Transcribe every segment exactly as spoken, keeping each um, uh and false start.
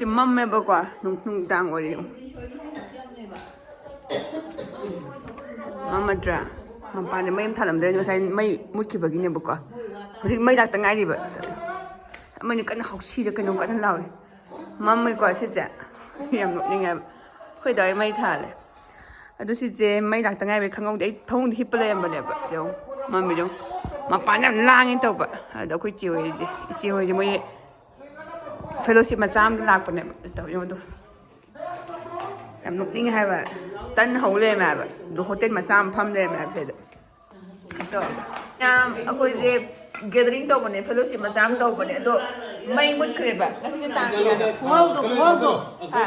ꯃꯝꯃꯦꯕꯀꯣ, ꯅꯨꯡ-, ꯅꯨꯡꯗꯥꯡ ꯑꯣꯏꯔꯦ꯫ ꯃꯝꯃꯗ꯭ꯔꯥ? ꯃꯄꯥꯟꯗ ꯃꯩ ꯑꯃ ꯊꯥꯜꯂꯝꯗ꯭ꯔꯦ, ꯉꯁꯥꯏ ꯃꯩ ꯃꯨꯠꯈꯤꯕꯒꯤꯅꯦꯕꯀꯣ꯫ ꯍꯧꯖꯤꯛ ꯃꯩ ꯂꯥꯛꯇ ꯉꯥꯏꯔꯤꯕ꯫ ꯑꯃꯅꯤ ꯀꯟꯅ ꯍꯧꯁꯤꯗ ꯀꯩꯅꯣꯝ ꯀꯟꯅ ꯂꯥꯎꯔꯤ꯫ ꯃꯝꯃꯦꯀꯣ ꯁꯤꯁꯦ꯫ ꯌꯥꯝ ꯅꯣꯛꯅꯤꯡꯉꯦ ꯍꯥꯏꯕ꯫ ꯑꯩꯈꯣꯏ ꯗꯥ ꯍꯣꯏ ꯃꯩ ꯊꯥꯜꯂꯦ꯫ ꯑꯗꯨ ꯁꯤꯁꯦ ꯃꯩ ꯂꯥꯛꯇ ꯉꯥꯏꯕꯩ ꯈꯪꯍꯧꯗꯦ꯫ ꯑꯩ ꯐꯃꯨꯡꯗ ꯍꯤꯞꯄ ꯂꯩꯔꯝꯕꯅꯦꯕ꯫ ꯌꯦꯡꯉꯨ, ꯃꯝꯃꯤꯗꯣ꯫ ꯃꯄꯥꯟꯗ ꯌꯥꯝ ꯂꯥꯡꯉꯦ ꯇꯧꯕ꯫ ꯑꯗ ꯑꯩꯈꯣꯏ ꯆꯦ ꯍꯣꯏꯁꯦ, ꯏꯆꯦ ꯍꯣꯏꯁꯦ ꯃꯣꯏ fellowship ꯃꯆꯥ ꯑꯃꯒꯤ ꯂꯥꯛꯄꯅꯦꯕ꯫ ꯇꯧ ꯌꯦꯡꯉꯨ ꯑꯗꯨ꯫ ꯌꯥꯝ ꯅꯣꯛꯅꯤꯡꯉꯦ ꯍꯥꯏꯕ꯫ ꯇꯟ ꯍꯧ ꯂꯩꯔꯝꯃꯦ ꯍꯥꯏꯕ꯫ ꯑꯗꯣ ꯍꯣꯇꯦꯜ ꯃꯆꯥ ꯑꯃ ꯐꯝ ꯂꯩꯔꯝꯃꯦ ꯍꯥꯏꯕ ꯁꯤꯗ꯫ ꯑꯗꯣ ꯌꯥꯝ ꯑꯩꯈꯣꯏꯁꯦ gathering ꯇꯧꯕꯅꯦ, fellowship ꯃꯆꯥ ꯑꯃ ꯇꯧꯕꯅꯦ꯫ ꯑꯗꯣ ꯃꯩ ꯃꯨꯠꯈ꯭ꯔꯦꯕ꯫ ꯉꯁꯤꯗꯤ ꯇꯥꯡ ꯀꯌꯥꯗꯣ? ꯈꯨꯍꯥꯎꯗꯣ, ꯈꯨꯍꯥꯎꯗꯣ꯫ ꯍꯥ?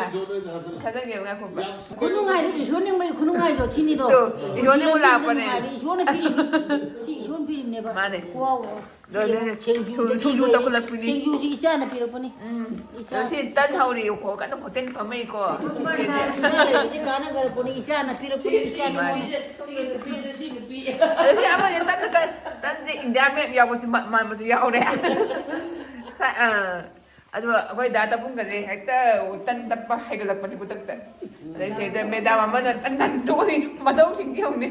ꯊꯥꯖꯒꯦꯕ, ꯉꯥꯏꯈꯣꯕ꯫ ꯈꯨꯅꯨꯡꯉꯥꯏꯗꯣ, ꯏꯁꯣꯔ ꯅꯤꯡꯕꯒꯤ ꯈꯨꯅꯨꯡꯉꯥꯏꯗꯣ, ꯁꯤꯅꯤꯗꯣ꯫ ꯑꯗꯣ ꯏꯁꯣꯔ ꯅꯤꯡꯕ ꯂꯥꯛꯄꯅꯦ꯫ ꯏꯁꯣꯔꯅ ꯄꯤꯔꯤꯅꯤ꯫ ꯁꯤ ꯏꯁꯣꯔꯅ ꯄꯤꯔꯤꯅꯦꯕ꯫ ꯃꯥꯅꯦ꯫ ꯈꯨꯍꯥꯎ꯫ ꯑꯗꯣ ꯁꯤꯡꯖꯨ, ꯁꯤꯡꯖꯨ ꯇꯧꯈꯠꯂꯛꯄꯤꯅꯤ꯫ ꯁꯤꯡꯖꯨꯁꯤ ꯏꯆꯥꯅ ꯄꯤꯔꯛꯄꯅꯤ꯫ ꯎꯝ꯫ ꯏꯆꯥ꯫ ꯑꯗꯣ ꯁꯤ ꯇꯟ ꯍꯧꯔꯤꯀꯣ, ꯀꯟꯅ ꯍꯣꯇꯦꯜ ꯐꯝꯃꯛꯏꯀꯣ꯫ ꯏꯆꯥ ꯂꯩꯕꯁꯤ ꯀꯥꯟꯅꯈ꯭ꯔꯄꯣꯠꯅꯤ, ꯏꯆꯥꯅ ꯄꯤꯔꯛꯄꯅꯤ, ꯏꯆꯥꯅ ꯃꯥꯅꯤ꯫ ꯄꯤꯔꯛꯄꯅꯤ꯫ ꯑꯗꯣ ꯁꯤ ꯑꯃꯅꯦ, ꯇꯟ, ꯇꯟꯁꯦ India map ꯌꯥꯎꯕꯁꯨ ꯃꯥ-, ꯃꯥꯟꯕꯁꯨ ꯌꯥꯎꯔꯦ꯫ ꯁ-, ꯑ, ꯑꯗꯣ ꯑꯩꯈꯣꯏ ꯗꯥ ꯇꯥꯕꯨꯡꯒꯁꯦ ꯍꯦꯛꯇ ꯇꯟ ꯇꯞꯄ ꯍꯩꯒꯠꯂꯛꯄꯅꯤ ꯈꯨꯗꯛꯇ꯫ ꯑꯗꯩ ꯁꯤꯗ madam ꯑꯃꯅ ꯇꯟ ꯇꯟ ꯇꯣꯛꯑꯅꯤ, ꯃꯇꯧꯁꯤꯡꯁꯤ ꯌꯦꯡꯉꯨꯅꯦ꯫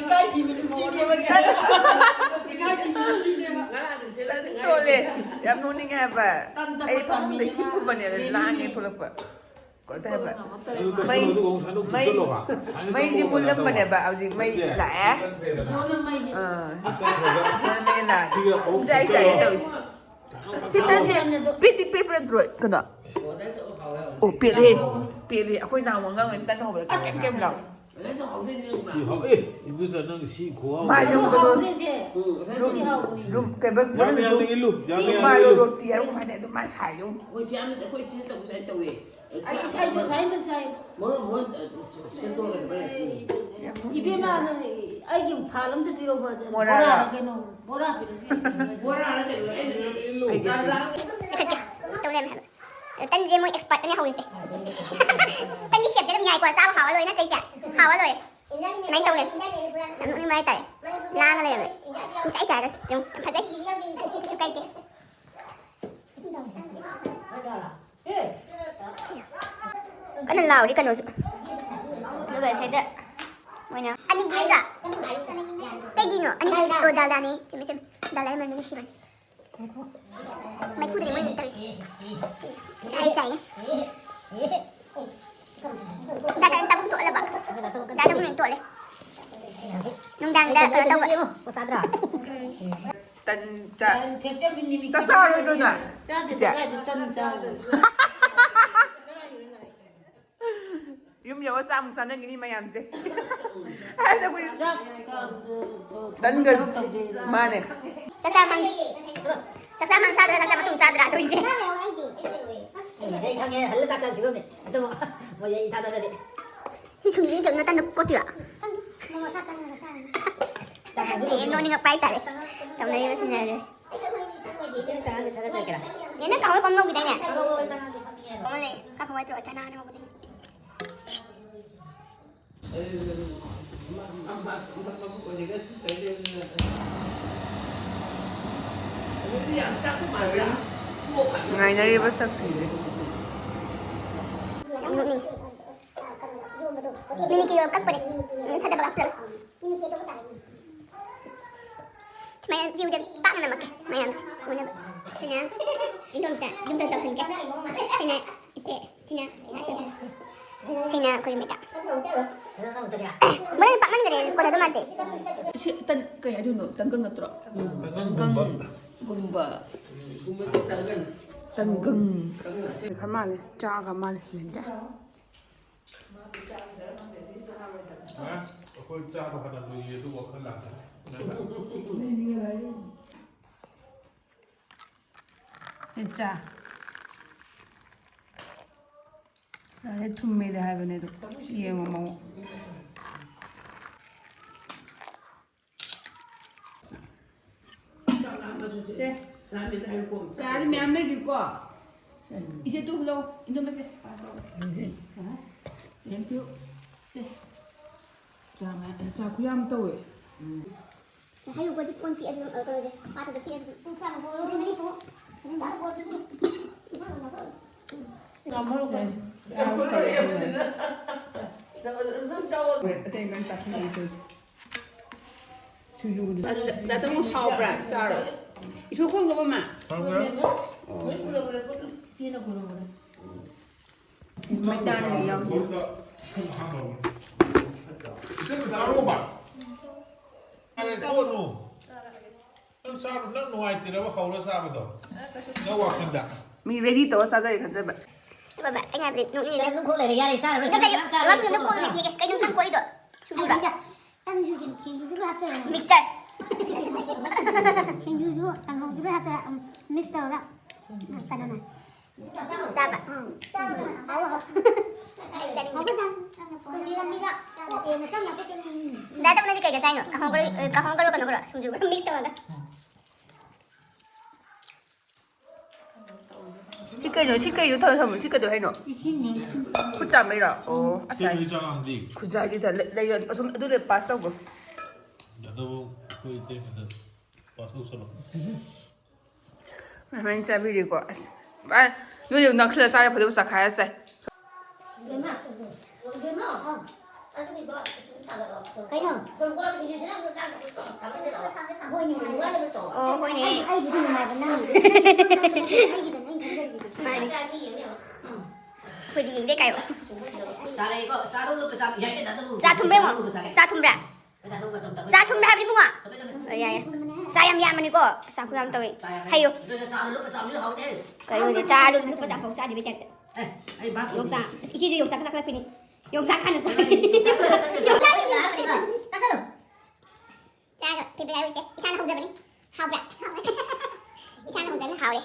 ꯏꯀꯥꯏ ꯊꯤꯕ ꯅꯨꯄꯤꯅꯦꯕ ꯁꯦ꯫ ꯏꯀꯥꯏ ꯊꯤꯕ ꯅꯨꯄꯤꯅꯦꯕ꯫ ꯇꯣꯜꯂꯦ꯫ ꯌꯥꯝ ꯅꯣꯛꯅꯤꯡꯉꯦ ꯍꯥꯏꯕ꯫ ꯇꯟ ꯇꯞꯄ ꯑꯩ ꯐꯃꯨꯡꯗ ꯇꯝꯃꯤꯅꯦꯕ꯫ ꯍꯤꯞꯄꯨꯕꯅꯦ, ꯑꯗ ꯂꯥꯡꯉꯦ ꯊꯣꯛꯂꯛꯄ꯫ ꯀꯩꯅꯣ ꯇꯧꯋꯦꯕ꯫ ꯃꯩ, ꯃꯩ, ꯃꯩꯁꯦ ꯃꯨꯠꯂꯝꯕꯅꯦꯕ, ꯍꯧꯖꯤꯛ ꯃꯩ ꯂꯥꯛꯑꯦ꯫ ꯏꯁꯣꯔꯅ ꯃꯩꯁꯦ ꯑꯥ꯫ ꯏꯁꯣꯔꯅ ꯃꯩ ꯂꯥꯛꯑꯦ꯫ ꯄꯨꯡ ꯆꯥꯏ ꯆꯥꯏꯌꯦ ꯇꯧꯔꯤꯁꯦ꯫ ꯈꯤꯇꯪꯗꯤ ꯄꯤꯛꯇꯤ ꯄꯤꯛꯄ ꯅꯠꯇ꯭ꯔꯣ? ꯀꯩꯅꯣ? ꯑꯣ, ꯄꯦꯠꯂꯦ꯫ ꯄꯦꯠꯂꯦ꯫ ꯑꯩꯈꯣꯏ ꯅꯍꯥꯟ ꯋꯥꯉꯥꯡ ꯑꯣꯏꯅ ꯇꯟ ꯍꯧꯕꯗ ꯀꯦꯝ ꯀꯦꯝ ꯂꯥꯎꯋꯦ꯫ ꯁꯤ ꯍꯥꯎ-, ꯑꯦ, ꯏꯕꯨꯡꯉꯣ, ꯅꯪ ꯁꯤ ꯈꯨꯍꯥꯎ꯫ ꯃꯥ ꯌꯨꯝ ꯀꯩꯅꯣ, ꯍꯥꯎꯕꯅꯦ ꯁꯦ꯫ ꯌꯨꯝ, ꯁꯤꯗꯤ ꯍꯥꯎꯕꯅꯦ꯫ ꯌꯨꯝ ꯀꯩꯕ-, ꯌꯥꯝ ꯌꯥꯝꯅ ꯏꯜꯂꯨ, ꯌꯥꯝ ꯌꯥꯝꯅ ꯃꯥꯗꯣ ꯏꯜꯂꯨ꯫ ꯔꯣꯇꯤ ꯍꯥꯏꯕ ꯀꯃꯥꯏꯅ ꯑꯗꯨꯝ ꯃꯥ ꯁꯥꯏ ꯌꯨꯝ꯫ ꯑꯩꯈꯣꯏ ꯆꯦ ꯑꯃ, ꯑꯩꯈꯣꯏ ꯆꯦ ꯇꯧꯕꯁꯨ ꯑꯩ ꯇꯧꯋꯦ꯫ ꯑꯩ, ꯑꯩꯁꯨ ꯁꯨꯃꯥꯏꯅ ꯁꯥꯏ꯫ ꯃꯔꯣꯟ, ꯃꯔꯣꯟ, ꯑ, ꯁꯦꯝꯗꯣꯛꯑꯒ ꯂꯩꯕ ꯂꯩꯇꯦ꯫ ꯏꯕꯦꯝꯃ, ꯑꯩꯒꯤ ꯐꯥꯜ ꯑꯝꯇ ꯄꯤꯔꯛꯎꯕ꯫ ꯕꯣꯔꯥꯔ? ꯕꯣꯔꯥꯔ ꯀꯩꯅꯣ? ꯕꯣꯔꯥ ꯄꯤꯔꯛꯎ꯫ ꯕꯣꯔꯥꯔ ꯀꯩꯅꯣ? ꯑꯩꯅ ꯏꯜꯂꯨ꯫ ꯀꯩ, ꯀꯩ, ꯀꯩ? ꯇꯧ ꯂꯩꯔꯝꯃꯦ ꯍꯥꯏꯕ꯫ ꯑꯗꯣ ꯇꯟꯁꯦ ꯃꯣꯏ expert ꯅꯦ ꯍꯧꯔꯤꯁꯦ꯫ ꯇꯟꯒꯤ shape ꯁꯦ ꯑꯗꯨꯝ ꯌꯥꯏꯀꯣ, ꯆꯥꯕ ꯍꯥꯎꯕ ꯂꯣꯏꯔꯦ ꯅꯠꯇ꯭ꯔ ꯏꯆꯦ? ꯍꯥꯎꯕ ꯂꯣꯏꯔꯦ꯫ ꯁꯨꯃꯥꯏꯅ ꯇꯧ ꯂꯩꯔꯦ꯫ ꯌꯥꯝ ꯅꯣꯛꯅꯤꯡꯕ ꯍꯥꯏꯇꯥꯔꯦ꯫ ꯂꯥꯡꯉ ꯂꯩꯔꯝꯃꯦ꯫ ꯄꯨꯡꯆꯥꯏ ꯆꯥꯏꯔꯒ ꯌꯦꯡꯉꯨ, ꯌꯥꯝ ꯐꯖꯩ꯫ ꯀꯩꯁꯨ ꯀꯥꯏꯗꯦ꯫ ꯂꯥꯎꯔꯤ ꯀꯩꯅꯣꯁꯨ꯫ ꯑꯗꯨꯒ ꯁꯤꯗ ꯃꯣꯏꯅ ꯑꯅꯤꯒꯤ ꯅꯠꯇ꯭ꯔꯥ? ꯀꯩꯒꯤꯅꯣ? ꯑꯅꯤꯒꯤ꯫ ꯑꯣ, ꯗꯥꯜꯗꯥꯅꯤ꯫ ꯆꯨꯝꯃꯦ, ꯆꯨꯝꯃꯦ꯫ ꯗꯥꯜꯗꯥ ꯃꯅꯝꯗꯤ ꯅꯨꯡꯁꯤꯕꯅꯤ꯫ ꯃꯩꯐꯨꯗꯅꯤ ꯃꯣꯏꯅ ꯇꯧꯔꯤꯁꯦ꯫ ꯆꯥꯏ, ꯆꯥꯏꯅꯦ꯫ ꯗꯥꯗꯥ ꯇꯥꯕꯨꯡ ꯇꯣꯛꯍꯜꯂꯕ? ꯗꯥꯗꯥ ꯇꯥꯕꯨꯡ ꯇꯣꯛꯍꯜꯂꯦ꯫ ꯅꯨꯡꯗꯥꯡꯗ ꯀꯩꯅꯣ ꯇꯧꯕ꯫ ꯇꯟ ꯆꯥ-, ꯆꯥꯛ ꯆꯥꯔꯣꯏꯗ꯭ꯔꯣ ꯅꯪ? ꯏꯆꯦ? ꯌꯨꯝ ꯌꯧꯔ ꯆꯥꯃꯨꯛ ꯆꯥꯅꯈꯤꯅꯤ ꯃꯌꯥꯝꯁꯦ꯫ ꯇꯟꯒ, ꯃꯥꯅꯦ꯫ ꯆꯥꯛꯆꯥ ꯃꯪ-, ꯆꯥꯛꯆꯥ ꯃꯪ ꯆꯥꯗ꯭ꯔꯥ, ꯆꯥꯛꯆꯥ ꯃꯇꯨꯡ ꯆꯥꯗ꯭ꯔꯥ ꯇꯧꯔꯤꯁꯦ? ꯑꯩ ꯈꯪꯉꯦ, ꯍꯜꯂ ꯆꯥꯛ ꯆꯥꯈꯤꯕ ꯑꯃꯅꯦ꯫ ꯑꯗꯨꯕꯨ ꯃꯣꯏ ꯑꯩ ꯏꯊꯥ ꯊꯥꯖꯗꯦ꯫ ꯁꯤ ꯁꯨꯝꯁꯤꯗꯤ ꯀꯩꯅꯣ ꯇꯟꯗ ꯀꯣꯠꯇꯣꯏꯔꯣ? ꯆꯥꯛ ꯆꯥꯕ ꯑꯦ, ꯅꯣꯛꯅꯤꯡꯉꯛꯄ ꯍꯥꯏꯇꯥꯔꯦ꯫ ꯇꯧꯅꯔꯤꯕ ꯁꯤꯟꯅꯔꯤꯁꯦ꯫ ꯏꯆꯦ ꯆꯥꯛ ꯆꯥꯗ꯭ꯔꯒ ꯆꯠꯀꯦꯔꯥ? ꯑꯦ, ꯅꯪ ꯀꯥꯡꯍꯧ ꯄꯪ ꯂꯧꯈꯤꯗꯥꯏꯅꯦ? ꯍꯣꯏ, ꯍꯣꯏ, ꯍꯣꯏ, ꯆꯥꯛ ꯆꯥꯗ꯭ꯔꯒ ꯆꯠꯀꯦ꯫ ꯀꯃꯥꯏꯅ ꯂꯩ? ꯈꯔ ꯍꯋꯥꯏ ꯇꯧꯔ ꯆꯅꯥ ꯍꯧꯕꯗꯤ꯫ ꯉꯥꯏꯅꯔꯤꯕ ꯁꯛꯁꯤꯡꯁꯦ꯫ ꯃꯤꯅꯤꯀꯤ ꯀꯛꯄꯅꯦ꯫ ꯁꯗꯕ ꯀꯥꯞꯁꯤꯜꯂꯒ꯫ ꯁꯨꯃꯥꯏꯅ ꯚ꯭ꯌꯨꯗ ꯄꯥꯛꯅ ꯅꯝꯃꯛꯀꯦ ꯃꯌꯥꯝꯁꯦ ꯎꯅꯕ꯫ ꯁꯤꯅ ꯏꯟꯗꯣꯝꯆꯥ ꯌꯨꯝꯗ ꯇꯧꯍꯟꯒꯦ꯫ ꯁꯤꯅ ꯏꯆꯦ꯫ ꯁꯤꯅ ꯁꯤꯅ ꯑꯩꯈꯣꯏ ꯃꯦꯗꯥꯝ꯫ ꯃꯣꯏꯅ ꯄꯥꯛꯃꯟꯈꯔꯦ, ꯀꯣꯟꯅꯗꯧ ꯃꯥꯟꯗꯦ꯫ ꯁꯤ ꯇꯟ ꯀꯩ ꯍꯥꯏꯗꯣꯏꯅꯣ? ꯇꯟꯒꯪ ꯅꯠꯇ꯭ꯔꯣ? ꯇꯟꯒꯪꯒꯨꯝꯕ꯫ ꯇꯟꯒꯪ꯫ ꯈꯔ ꯃꯥꯜꯂꯦ, ꯆꯥꯒ ꯃꯥꯜꯂꯦ꯫ ꯂꯩꯇꯦ꯫ ꯑꯩꯈꯣꯏ ꯆꯥꯕ ꯍꯥꯟꯅ ꯂꯣꯏꯌꯦ, ꯑꯗꯨ ꯋꯥꯈꯜ ꯂꯥꯛꯇꯦ꯫ ꯏꯆꯥ꯫ ꯆꯥꯔꯦ, ꯊꯨꯝꯃꯦꯗꯤ ꯍꯥꯏꯕꯅꯦ ꯑꯗꯣ꯫ ꯌꯦꯡꯉꯣ ꯃꯑꯣꯡ꯫ ꯁꯦ, ꯂꯥꯃꯦꯟ ꯍꯥꯏꯌꯨꯀꯣ꯫ ꯆꯥꯗꯤ ꯃꯌꯥꯝ ꯂꯩꯔꯤꯀꯣ꯫ ꯏꯆꯦ ꯇꯨ ꯂꯧ, ꯏꯟꯗꯣꯝꯆꯥ ꯁꯦ꯫ Thank you꯫ ꯁꯦ꯫ ꯆꯥ ꯃꯌꯥꯝ, ꯆꯥ ꯈꯨꯌꯥꯝ ꯇꯧꯋꯦ꯫ ꯍꯥꯏꯔꯨꯕꯁꯦ ꯀꯣꯟ ꯄꯤꯛꯑꯗꯤ ꯑꯗꯨꯝ, ꯑ, ꯀꯩꯅꯣꯁꯦ, ꯄꯥꯇ꯭ꯔꯗ ꯄꯤꯛꯑꯗꯤ ꯑꯗꯨꯝ꯫ ꯄꯨꯡ ꯇꯔꯥꯃꯥꯊꯣꯏ, ꯄꯨꯡ ꯃꯔꯤꯐꯥꯎ꯫ ꯄꯨꯡ ꯇꯔꯥꯃꯥꯊꯣꯏ꯫ ꯉꯝꯃꯔꯣꯏ꯫ ꯑꯇꯩ ꯂꯣꯏ ꯆꯥꯈꯠꯂꯛꯏ ꯇꯧꯔꯤꯁꯦ꯫ ꯁꯤꯡꯖꯨꯗꯨ꯫ ꯗꯥ-, ꯗꯥ-, ꯗꯥꯇꯣꯟ ꯍꯥꯎꯕ꯭ꯔꯥ? ꯆꯥꯔꯣ꯫ ꯏꯁꯣꯔ ꯈꯣꯡꯉꯕ ꯃꯥ? ꯃꯩꯇꯥꯟꯒ ꯌꯥꯎꯗꯦ꯫ ꯏꯆꯦ ꯆꯥꯔꯣꯕ꯫ ꯑꯔꯦ, ꯇꯣꯛꯑꯅꯨ꯫ ꯅꯪ ꯆꯥꯔꯣ, ꯅꯪ ꯅꯨꯡꯉꯥꯏꯇ꯭ꯔꯤꯔꯕ ꯍꯧꯔ ꯆꯥꯕꯗꯣ? ꯅꯪ ꯋꯥꯈꯜꯗ꯫ ꯃꯤ ready ꯇꯧꯔ ꯆꯥꯖꯒꯦ ꯈꯟꯖꯕ꯫ ꯕꯥꯕꯥ, ꯑꯩꯅ ꯍꯥꯏꯕꯗꯤ ꯅꯣꯛꯅꯤꯡꯉꯦ꯫ ꯆꯥꯔ ꯑꯗꯨꯝ ꯈꯣꯛ ꯂꯩꯔꯦ, ꯌꯥꯔꯦ, ꯆꯥꯔꯔꯣꯏ꯫ ꯅꯠꯇꯦ, ꯆꯥꯔꯔꯣꯏ, ꯂꯣꯏ ꯆꯥꯔꯔꯣꯏ꯫ ꯀꯣꯛꯑꯣ, ꯀꯩꯅꯣ ꯅꯪ ꯀꯣꯛꯏꯗꯣ? ꯁꯤꯡꯖꯨꯔꯥ? ꯁꯤꯡꯖꯨꯁꯨ, ꯁꯤꯡꯖꯨꯁꯨ ꯍꯥꯞꯇꯣꯏꯅꯦ꯫ Mixture꯫ ꯁꯤꯡꯖꯨꯁꯨ, ꯀꯥꯡꯍꯧꯁꯨ ꯂꯣꯏ ꯍꯥꯞꯇꯣꯏꯅꯦ꯫ ꯎꯝ, mix ꯇꯧꯔꯒ꯫ ꯎꯝ, ꯀꯩꯅꯣꯅꯦ꯫ ꯆꯥꯕ꯫ ꯎꯝ, ꯆꯥꯕ꯫ ꯍꯥꯎꯕ ꯍꯥꯎ-, ꯆꯥꯅꯤꯡꯉꯦ꯫ ꯍꯥꯎꯕ ꯆꯥꯅꯤꯡꯉꯦ꯫ ꯄꯨꯟꯁꯤꯗ ꯃꯤꯔꯛ ꯆꯥꯕ ꯆꯦꯡꯅ ꯆꯪꯅ ꯈꯣꯠꯇꯅ꯫ ꯗꯥ ꯇꯣꯝꯕꯗꯤ ꯀꯩꯒ ꯆꯥꯏꯅꯣ? ꯀꯥꯡꯍꯧꯒꯔꯣ, ꯑ, ꯀꯥꯡꯍꯧꯒꯔꯣ ꯀꯩꯅꯣꯒꯔꯣ? ꯁꯤꯡꯖꯨꯒꯔꯣ mix ꯇꯧꯔꯒ꯫ ꯁꯤ ꯀꯩꯅꯣ? ꯁꯤ ꯀꯩꯅꯣ ꯇꯧꯔ ꯊꯝꯃꯣ? ꯁꯤ ꯀꯩꯗꯧ ꯍꯥꯏꯅꯣ? ꯏꯁꯤꯡꯅꯦ, ꯏꯁꯤꯡ꯫ ꯈꯨꯠ ꯆꯥꯝꯕꯩꯔꯣ? ꯑꯣ, ꯑꯁ, ꯇꯦꯅꯣꯏ ꯆꯥ ꯂꯥꯝꯗꯤ꯫ ꯈꯨꯖꯥꯏꯁꯤꯗ ꯂꯩ-, ꯂꯩ-, ꯑꯁꯨꯝ ꯑꯗꯨꯗ pass ꯇꯧꯈ꯭ꯔꯣ꯫ ꯌꯥꯗꯕ ꯑꯩꯈꯣꯏ ꯏꯇꯩꯃꯗ pass ꯇꯧꯁꯜꯂꯣ꯫ ꯑꯗꯨꯃꯥꯏꯅ ꯆꯥꯕꯤꯔꯦꯀꯣ꯫ ꯑꯁ, ꯚꯥꯏ, ꯅꯣꯏ ꯌꯨꯝ ꯅꯛꯁꯜꯂ ꯆꯥꯔꯦ, ꯐꯖꯕ ꯆꯥꯈꯥꯏꯔ ꯆꯥꯏ꯫ ꯏꯕꯦꯝꯃ, ꯏꯕꯦꯝꯃ, ꯑꯗꯨꯒꯤꯗꯣ ꯁꯨꯝ ꯁꯥꯒꯠꯂꯣ꯫ ꯀꯩꯅꯣ? ꯁꯣꯝ ꯀꯣꯟ ꯐꯤꯁꯤꯅ ꯑꯃꯨꯛ ꯆꯥꯛ ꯊꯝꯃꯦ ꯇꯧꯔꯣ꯫ ꯍꯣꯏꯅꯦ꯫ ꯋꯥꯅꯕ ꯇꯧ꯫ ꯑꯣ, ꯍꯣꯏꯅꯦ꯫ ꯑꯩ-, ꯑꯩꯒꯤꯗꯤ ꯅꯨꯡꯉꯥꯏꯕ ꯅꯪꯒꯤ꯫ ꯅꯪꯒꯤ ꯅꯨꯡꯉꯥꯏꯕ ꯅꯪꯒꯤ ꯈꯟꯖꯔꯤꯁꯤꯗꯤ꯫ ꯃꯥꯅꯦ꯫ ꯆꯥꯛ ꯆꯥꯕꯤ ꯌꯦꯡꯉꯦ ꯌꯦꯡꯉꯣ꯫ ꯑꯩꯈꯣꯏꯗꯤ ꯌꯦꯡꯗꯦ ꯀꯥꯏꯌꯣ꯫ ꯆꯥꯔꯦꯀꯣ, ꯆꯥꯗꯧ ꯂꯨꯄꯥ ꯆꯥꯝ-, ꯌꯥꯏ, ꯆꯥꯗꯧ ꯂꯨꯄꯥ ꯆꯥꯝ-, ꯆꯥ ꯊꯨꯝꯕ꯭ꯔꯥ ꯌꯦꯡꯉꯣ? ꯆꯥꯗꯧ ꯂꯨꯄꯥ ꯆꯥꯝ-, ꯆꯥ ꯊꯨꯝꯕ꯭ꯔꯥ? ꯆꯥ ꯊꯨꯝꯕ꯭ꯔꯥ ꯍꯥꯏꯕꯅꯤ ꯏꯕꯨꯡꯉꯣ? ꯑꯣ, ꯌꯥꯏ, ꯌꯥꯏ꯫ ꯆꯥ ꯌꯥꯝ ꯌꯥꯝꯕꯅꯤꯀꯣ, ꯆꯥ ꯈꯨꯌꯥꯝ ꯇꯧꯋꯤ꯫ ꯍꯥꯏꯌꯨ꯫ ꯀꯩꯅꯣꯅꯦ, ꯆꯥ ꯂꯨꯄꯥ ꯆꯥꯝ ꯐꯥꯎ ꯆꯥꯗ꯭ꯔꯤꯕꯩ ꯇꯥꯏꯞꯇ꯫ ꯌꯣꯡꯆꯥꯛ꯫ ꯏꯆꯦꯁꯨ ꯌꯣꯡꯆꯥꯛ ꯆꯥꯛꯂꯛꯄꯤꯅꯤ꯫ ꯌꯣꯡꯆꯥꯛ ꯍꯥꯟꯅ ꯆꯥ-, ꯌꯣꯡꯆꯥꯛ ꯍꯥꯟꯅ ꯆꯥ-, ꯆꯥꯁꯜꯂꯨ꯫ ꯆꯥꯒ ꯊꯤꯟꯕ ꯌꯥꯔꯣꯏ ꯏꯆꯦ꯫ ꯏꯁꯥꯅ ꯍꯧꯖꯕꯅꯤ꯫ ꯍꯥꯎꯕ꯭ꯔꯥ? ꯍꯥꯎꯋꯦ꯫ ꯏꯁꯥꯅ ꯍꯧꯖꯕꯅꯤ ꯍꯥꯎꯔꯦ꯫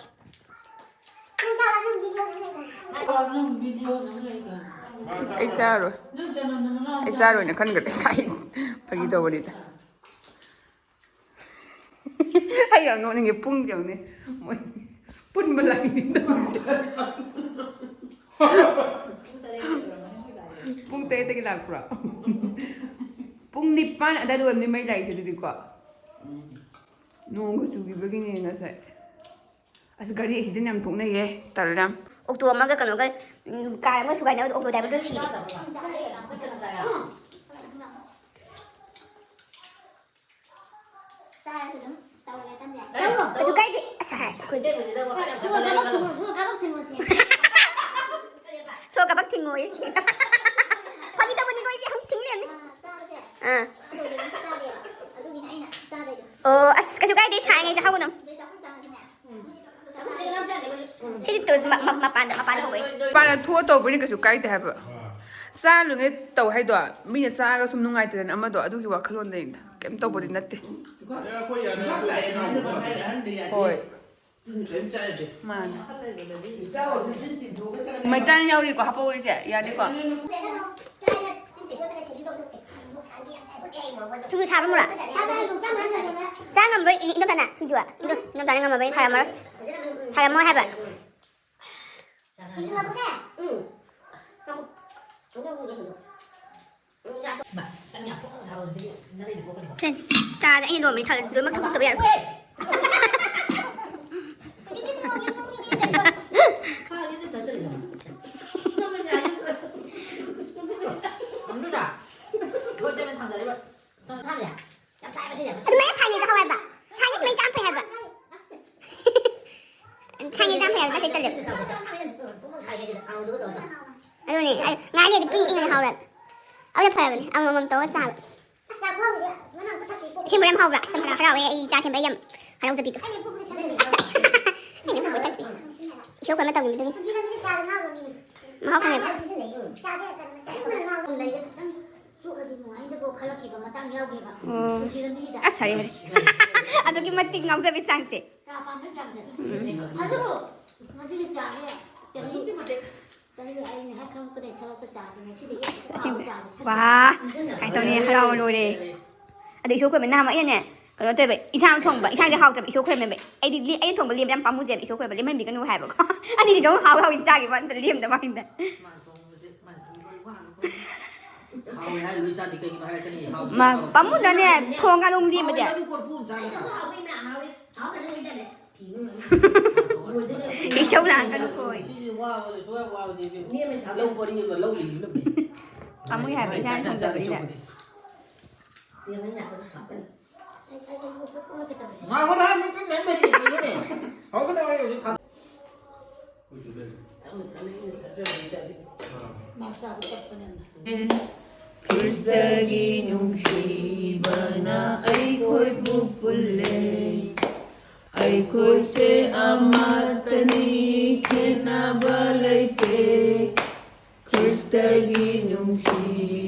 ꯑꯩ ꯆꯥꯔꯣꯏ꯫ ꯑꯩ ꯆꯥꯔꯣꯏꯅ ꯈꯟꯈ꯭ꯔꯦ꯫ ꯐꯥꯒꯤ ꯇꯧꯕꯅꯤꯗ꯫ ꯑꯩ ꯌꯥꯝ ꯅꯣꯛꯅꯤꯡꯉꯦ꯫ ꯄꯨꯡ ꯌꯦꯡꯉꯨꯅꯦ꯫ ꯃꯣꯏ ꯄꯨꯟꯕ ꯂꯥꯛꯏꯅꯦ ꯇꯧꯔꯤꯁꯦ꯫ ꯄꯨꯡ ꯇꯔꯦꯠꯇꯒꯤ ꯂꯥꯛꯄ꯭ꯔꯣ? ꯄꯨꯡ ꯅꯤꯄꯥꯟ ꯑꯗꯥꯏꯗ ꯑꯣꯏꯔꯝꯅꯤ ꯃꯩ ꯂꯥꯛꯏꯁꯦ ꯑꯗꯨꯗꯤꯀꯣ꯫ ꯅꯣꯡꯒ ꯆꯨꯈꯤꯕꯒꯤꯅꯦ ꯉꯁꯥꯏ꯫ ꯑꯁ, ꯒꯥꯔꯤ accident ꯌꯥꯝ ꯊꯣꯛꯅꯩꯌꯦ꯫ ꯇꯜꯂꯦ ꯌꯥꯝ꯫ ꯑꯣꯛꯇꯣ ꯑꯃꯒ ꯀꯩꯅꯣꯒ, ꯎꯝ, ꯀꯥꯔ ꯑꯃꯒ ꯁꯨꯒꯥꯏꯅꯕꯗ ꯑꯣꯛꯇꯣ ꯗ꯭ꯔꯥꯏꯚꯔꯗꯣ ꯁꯤꯔꯦ꯫ ꯆꯥꯔꯁꯦ ꯑꯗꯨꯝ꯫ ꯇꯧꯔꯒꯦ ꯀꯟꯗꯦ꯫ ꯀꯩꯁꯨ ꯀꯥꯏꯗꯦ꯫ ꯑꯁ, ꯍꯥꯏ꯫ ꯁꯣ ꯀꯕꯛ ꯊꯤꯡꯉꯣꯌꯦ ꯁꯤ꯫ ꯐꯥꯒꯤ ꯇꯧꯕꯅꯤꯀꯣ, ꯑꯩꯁꯦ ꯑꯃꯨꯛ ꯊꯤꯡ ꯂꯩꯔꯝꯅꯤ꯫ ꯑꯥ꯫ ꯑꯣ, ꯑꯁ, ꯀꯩꯁꯨ ꯀꯥꯏꯗꯦ, ꯁꯥꯏꯉꯩ ꯆꯥꯍꯧꯒꯗꯝ꯫ ꯁꯤꯗꯤ ꯇꯨ-, ꯃ-, ꯃ-, ꯃꯄꯥꯟꯗ, ꯃꯄꯥꯟꯗ ꯍꯧꯕꯩ꯫ ꯃꯄꯥꯟꯗ ꯊꯣꯛꯑ ꯇꯧꯕꯅꯤ, ꯀꯩꯁꯨ ꯀꯥꯏꯗꯦ ꯍꯥꯏꯕ꯫ ꯆꯥ ꯂꯣꯏꯉꯩ ꯇꯧ ꯍꯥꯏꯗꯣ, ꯃꯤꯅ ꯆꯥꯔꯒ ꯁꯨꯝ ꯅꯨꯡꯉꯥꯏꯇꯗꯅ ꯑꯃꯗꯣ, ꯑꯗꯨꯒꯤ ꯋꯥꯈꯜꯂꯣꯟꯗꯅꯤꯗ꯫ ꯀꯩꯝ ꯇꯧꯕꯗꯤ ꯅꯠꯇꯦ꯫ ꯍꯣꯏ꯫ ꯃꯥꯅꯦ꯫ ꯃꯩꯇꯥꯟ ꯌꯥꯎꯔꯤꯀꯣ, ꯍꯥꯞꯄꯧꯔꯤꯁꯦ, ꯌꯥꯅꯤꯀꯣ? ꯁꯤꯡꯖꯨ ꯁꯥꯕ ꯃꯣꯔꯥ? ꯆꯥ ꯉꯝꯕ꯭ꯔꯣ, ꯏ-, ꯏꯪꯊꯝꯊꯥꯅ? ꯁꯤꯡꯖꯨ? ꯏꯪꯊꯝ-, ꯏꯪꯊꯝꯊꯥꯅ ꯉꯝꯃꯕꯅꯤ, ꯁꯥꯔꯝꯃꯔꯣꯏ꯫ ꯁꯥꯔꯝꯃꯣꯏ ꯍꯥꯏꯕ꯫ ꯁꯦ, ꯆꯥꯗ ꯑꯩꯅ ꯂꯣꯟꯕꯗꯤ ꯊꯛ-, ꯂꯣꯏꯅꯃꯛ ꯊꯛꯇꯣꯛꯇꯕ ꯌꯥꯔꯣꯏ꯫ ꯑꯗꯨꯃꯥꯏꯅ ꯁꯥꯏꯅꯤꯁꯦ ꯍꯥꯎꯋꯦꯕ꯫ ꯁꯥꯏꯅꯤꯁꯦ ꯁꯨꯃꯥꯏꯅ ꯆꯥꯝ ꯐꯩ ꯍꯥꯏꯕ꯫ ꯁꯥꯏꯅꯤꯁꯦ ꯆꯥꯝ ꯐꯩ ꯍꯥꯏꯕ, ꯅꯠꯇꯦ, ꯇꯜꯂꯦ꯫ ꯑꯗꯨꯅꯦ, ꯑꯩ ꯉꯥꯏꯅꯦꯗꯤ ꯄꯤꯡ ꯏꯪꯅ ꯍꯥꯎꯋꯦꯕ꯫ ꯑꯗꯨꯅ ꯐꯔꯕꯅꯦ, ꯑꯃꯃꯝ ꯇꯧꯔ ꯆꯥꯕ꯫ ꯑꯁꯦꯡꯕ ꯌꯥꯝ ꯍꯥꯎꯕ꯭ꯔꯥ? ꯑꯁ, ꯌꯥꯝ ꯍꯔꯥꯎ-, ꯍꯔꯥꯎꯋꯦ, ꯑꯩ ꯏꯆꯥ ꯁꯦꯝꯕ, ꯑꯩ ꯌꯥꯝ ꯍꯔꯥꯎꯖꯕꯤꯗꯣ꯫ ꯑꯩꯅ ꯐꯕ ꯊꯛꯇ꯭ꯔꯤ꯫ ꯏꯁꯣꯔ ꯈꯣꯏ ꯃꯇꯝꯒꯤ ꯃꯇꯨꯡ ꯏꯟꯅ꯫ ꯃꯍꯥꯎ ꯈꯪꯉꯦꯕ꯫ ꯆꯣꯠꯂꯗꯤ ꯅꯨꯡꯉꯥꯏꯅꯤꯗꯀꯣ ꯈꯜꯂꯛꯈꯤꯕ ꯃꯇꯥꯡ ꯌꯥꯎꯈꯤꯕ꯫ ꯎꯝ꯫ ꯄꯨꯟꯁꯤ ꯂꯝꯕꯤꯁꯤꯗ꯫ ꯑꯁ, ꯍꯔꯦ, ꯍꯔꯦ꯫ ꯑꯗꯨꯛꯀꯤ ꯃꯇꯤꯛ ꯉꯥꯎꯖꯕꯤ ꯆꯥꯡꯁꯦ꯫ ꯆꯥ ꯄꯥꯝꯕ ꯌꯥꯝꯅ꯫ ꯎꯝ꯫ ꯑꯗꯨꯕꯨ ꯃꯁꯤꯒꯤ ꯆꯥꯁꯦ ꯆꯍꯤ, ꯆꯍꯤ ꯑꯩꯅ ꯍꯦꯛ ꯈꯪꯉꯛꯄꯗꯒꯤ ꯊꯛꯂꯛꯄ ꯆꯥꯁꯦ ꯉꯁꯤꯗꯒꯤ ꯑꯁ, ꯑꯁꯦꯡꯕ꯫ ꯆꯥꯁꯦ ꯊꯛꯄ ꯋꯥ, ꯆꯥꯁꯤꯟꯗꯅ꯫ ꯀꯥꯏ ꯇꯧꯅꯤ, ꯍꯔꯥꯎ ꯂꯣꯏꯔꯦ꯫ ꯑꯗꯨ ꯏꯁꯣꯔ ꯀꯣꯏꯕ ꯅꯍꯥꯟ ꯑꯩꯅꯅꯦ, ꯀꯩꯅꯣ ꯇꯧꯋꯦꯕ, ꯏꯟꯁꯥꯡ ꯊꯣꯡꯕ, ꯏꯟꯁꯥꯡꯁꯦ ꯍꯥꯎꯇ꯭ꯔꯕ ꯏꯁꯣꯔ ꯈꯣꯏꯔꯝꯃꯦꯕ꯫ ꯑꯩꯗꯤ ꯂꯦ-, ꯑꯩꯅ ꯊꯣꯡꯕ ꯂꯦꯝꯕ ꯌꯥꯝ ꯄꯥꯝꯃꯨꯖꯩꯕ, ꯏꯁꯣꯔ ꯈꯣꯏꯔꯝꯕ ꯂꯦꯝꯍꯟꯕꯤꯒꯅꯨ ꯍꯥꯏꯕꯀꯣ꯫ ꯑꯅꯤꯗꯤ ꯑꯗꯨꯝ ꯍꯥꯎ ꯍꯥꯎ ꯆꯥꯈꯤꯕ ꯋꯥꯅꯤꯗ, ꯂꯦꯝꯗꯕ ꯋꯥꯅꯤꯗ꯫ ꯍꯥꯎꯋꯦ ꯍꯥꯏꯔ ꯂꯣꯏ ꯆꯥꯗꯦ ꯀꯩꯒꯤꯅꯣ ꯍꯥꯏꯔꯛꯀꯅꯤ, ꯍꯥꯎꯇꯦ, ꯃꯥ ꯍꯥꯎꯇꯦ꯫ ꯄꯥꯝꯃꯨꯗ꯭ꯔꯅꯦ, ꯊꯣꯡꯒ ꯑꯗꯨꯝ ꯂꯦꯝꯕꯗꯤ? ꯍꯥꯎꯋꯦ ꯍꯥꯏꯕꯨ ꯀꯣꯔꯐꯨ ꯑꯃ ꯆꯥꯒꯗ꯭ꯔꯥ? ꯍꯥꯎꯕ ꯏꯃꯥ, ꯍꯥꯎꯋꯦ, ꯍꯥꯎꯕ ꯑꯗꯨꯝ ꯂꯩꯇꯕꯅꯦ꯫ ꯐꯤ ꯑꯃ ꯏꯁꯧ ꯂꯥꯡꯒꯅꯨꯀꯣ꯫ ꯁꯤꯁꯦ ꯋꯥꯕꯁꯦ ꯁꯨꯡꯋꯥ ꯋꯥꯕꯁꯦ ꯏꯕꯦꯝꯃ꯫ ꯃꯤ ꯑꯃ ꯁꯥꯕ ꯂꯧ ꯄꯔꯤ ꯑꯃ ꯂꯧ ꯂꯤꯡꯕꯅ ꯐꯩ꯫ ꯄꯥꯝꯃꯨꯏ ꯍꯥꯏꯕ ꯏꯁꯥꯅ ꯊꯣꯡꯖꯕꯅꯤꯅ꯫ ꯌꯦꯡꯉꯨ ꯉꯥꯏꯈꯣ ꯁꯥꯕꯅꯤ꯫ ꯉꯥꯏꯈꯣ ꯅꯍꯥꯟ ꯃꯤ ꯇꯨꯃꯤꯟ ꯂꯩ ꯀꯩꯅꯣꯅꯦ꯫ ꯍꯧꯒꯠꯂꯣ ꯑꯩ ꯍꯧꯖꯤꯛ ꯊꯥ- ꯃꯥ ꯆꯥꯕ ꯇꯞꯄꯅꯦꯅ꯫ ꯈ꯭ꯔꯤꯁꯇꯒꯤ ꯅꯨꯡꯁꯤꯕꯅ ꯑꯩꯈꯣꯏꯕꯨ ꯄꯨꯜꯂꯦ꯫ ꯑꯩꯈꯣꯏꯁꯦ ꯑꯃꯠꯇꯅꯤ, ꯈꯦꯠꯅꯕ ꯂꯩꯇꯦ꯫ ꯈ꯭ꯔꯤꯁꯇꯒꯤ ꯅꯨꯡꯁꯤ